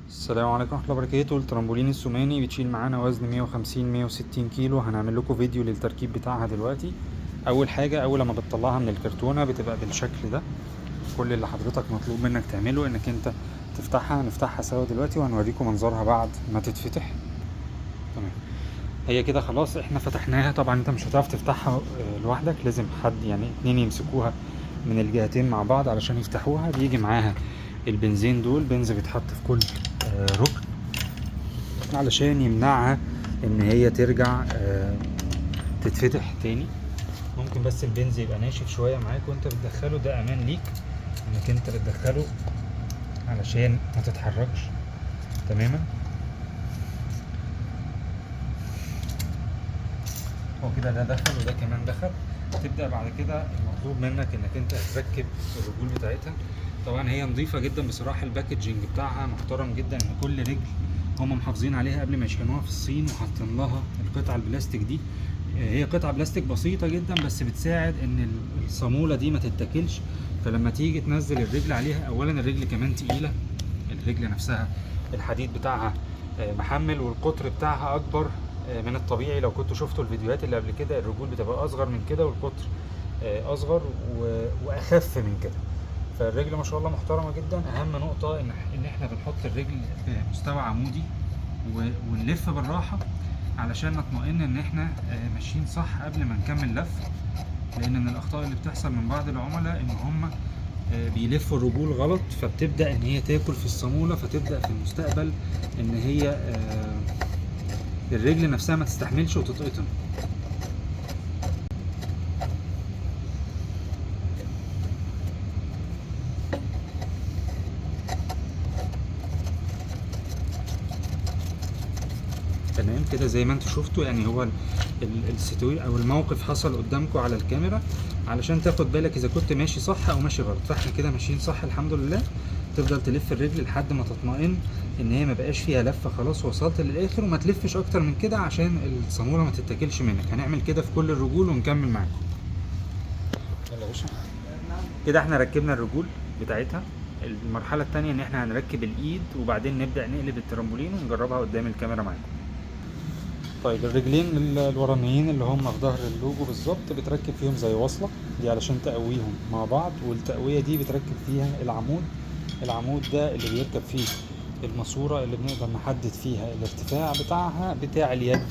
السلام عليكم ورحمة الله وبركاته. الترامبولين الثماني بتشيل معانا وزن 150 160 كيلو. هنعمل لكم فيديو للتركيب بتاعها دلوقتي. اول حاجة، اول لما بتطلعها من الكرتونة بتبقى بالشكل ده. كل اللي حضرتك مطلوب منك تعمله انك انت تفتحها. هنفتحها سوا دلوقتي وهنوريكم منظرها بعد ما تتفتح. تمام، هي كده خلاص احنا فتحناها. طبعا انت مش هتعرف تفتحها لوحدك، لازم حد يعني اتنين يمسكوها من الجهتين مع بعض علشان يفتحوها. بيجي معاها البنزين دول، بنز بيتحط في كل ركن علشان يمنعها ان هي ترجع تتفتح تاني. ممكن بس البنز يبقى ناشف شوية معاك وانت بتدخله، ده امان ليك انك انت بتدخله علشان ما تتحركش تماما. هو كده ده دخل وده كمان دخل. تبدأ بعد كده المطلوب منك انك انت تركب الرجول بتاعتها. طبعا هي نظيفة جدا بصراحة، ال packaging بتاعها محترم جدا، ان كل رجل هم محافظين عليها قبل ما يشحنوها في الصين وحاطين لها القطعة البلاستيك دي. هي قطعة بلاستيك بسيطة جدا بس بتساعد ان الصامولة دي ما تتاكلش. فلما تيجي تنزل الرجل عليها، اولا الرجل كمان تقيلة، الرجل نفسها الحديد بتاعها محمل والقطر بتاعها اكبر من الطبيعي. لو كنتوا شفتوا الفيديوهات اللي قبل كده الرجول بتبقى اصغر من كده والقطر اصغر واخف من كده. فالرجل ما شاء الله محترمة جدا. اهم نقطة ان احنا بنحط الرجل بمستوى عمودي ونلف بالراحة علشان نطمئن ان احنا ماشيين صح قبل ما نكمل لف. لان من الاخطاء اللي بتحصل من بعض العملاء ان هم بيلفوا الرجول غلط، فبتبدأ ان هي تاكل في الصامولة، فتبدأ في المستقبل ان هي الرجل نفسها ما تستحملش وتتقطم. تمام كده زي ما انتوا شفتوا، يعني هو الستوي او الموقف حصل قدامكم على الكاميرا علشان تاخد بالك اذا كنت ماشي صح او ماشي غلط. فاحنا كده ماشيين صح الحمد لله. تفضل تلف الرجل لحد ما تطمئن ان هي ما بقاش فيها لفه، خلاص وصلت للاخر، وما تلفش اكتر من كده عشان الصاموله ما تتاكلش منك. هنعمل كده في كل الرجول ونكمل معاكم. يلا يا باشا. كده احنا ركبنا الرجول بتاعتها. المرحلة الثانية ان احنا هنركب الايد وبعدين نبدا نقلب الترامبولين ونجربها قدام الكاميرا معاكم. طيب الرجلين الورانيين اللي هم في ظهر اللوجو بالظبط بتركب فيهم زي وصله دي علشان تقويهم مع بعض، والتقويه دي بتركب فيها العمود. العمود ده اللي بيركب فيه الماسورة اللي بنقدر نحدد فيها الارتفاع بتاعها بتاع اليد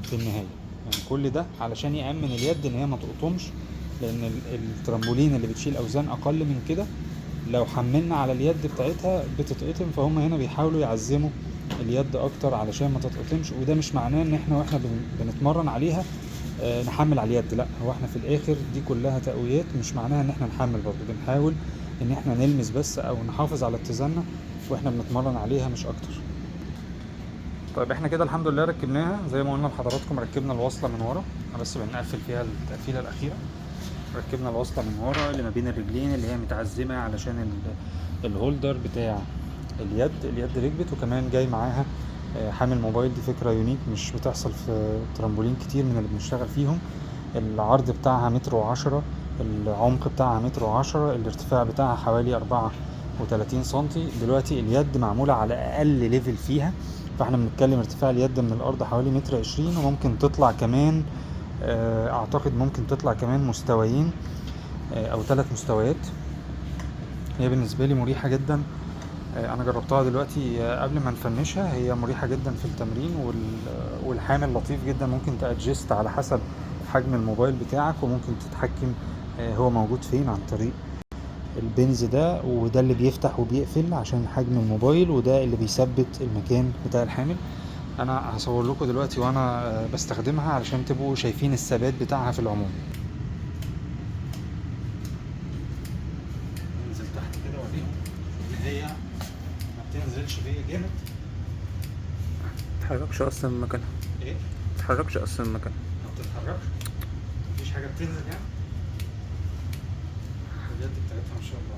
في النهاية. يعني كل ده علشان يأمن اليد ان هي ما تقطمش، لان الترامبولين اللي بتشيل اوزان اقل من كده لو حملنا على اليد بتاعتها بتتقطم. فهم هنا بيحاولوا يعزموا اليد اكتر علشان ما تتقطمش. وده مش معناه ان احنا واحنا بنتمرن عليها نحمل على اليد، لا، هو احنا في الاخر دي كلها تقويات، مش معناها ان احنا نحمل، برضو بنحاول ان احنا نلمس بس او نحافظ على اتزاننا واحنا بنتمرن عليها مش اكتر. طيب احنا كده الحمد لله ركبناها زي ما قلنا لحضراتكم. ركبنا الوصلة من ورا، احنا بس بنقفل فيها التقفيلة الأخيرة. ركبنا الوصلة من ورا اللي ما بين الرجلين اللي هي متعزمة علشان الهولدر بتاع اليد. اليد ركبت، وكمان جاي معاها حامل موبايل. دي فكرة unique مش بتحصل في ترامبولين كتير من اللي بنشتغل فيهم. العرض بتاعها 1.10 متر، العمق بتاعها 1.10 متر، الارتفاع بتاعها حوالي 34 سنتي. دلوقتي اليد معمولة على أقل level فيها، فاحنا بنتكلم ارتفاع اليد من الأرض حوالي 1.20 متر، وممكن تطلع كمان، أعتقد ممكن تطلع كمان مستويين، أو 3 مستويات. هي بالنسبة لي مريحة جدا، أنا جربتها دلوقتي، قبل ما نفنشها. هي مريحة جدا في التمرين، والحامل لطيف جدا، ممكن تأدجست على حسب حجم الموبايل بتاعك، وممكن تتحكم، هو موجود فين عن طريق البنز ده، وده اللي بيفتح وبيقفل عشان حجم الموبايل، وده اللي بيثبت المكان بتاع الحامل. انا هصور لكم دلوقتي وانا بستخدمها علشان تبقوا شايفين الثبات بتاعها في العموم. ننزل تحت كده اوريهم ان هي ما بتنزلش بيا جامد. ما بتتحركش اصلا من مكانها. ايه؟ ما بتتحركش اصلا من مكانها. ما بتتحركش؟ مفيش حاجة بتنزل يعني؟ اليد بتاعتها ما شاء الله.